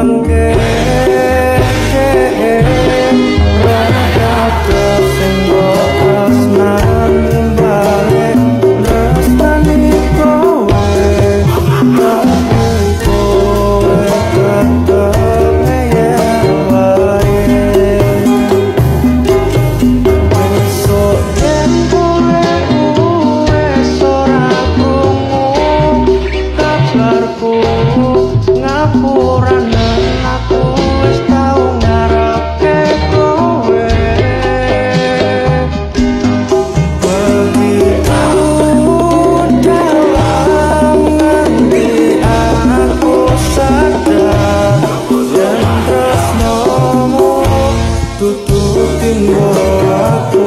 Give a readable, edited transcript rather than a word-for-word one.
ngilangke. Ora kabeh sing mbok tresnani balik tresnani kowe, tapi kowe tetep ngeyel wae. Besok yen kowe wis ora krungu kabarku, ngapuranen aku wis tau ngarepke kowe. Bengi dalam nganti aku sadar yen tresnomu dudu tinggo aku.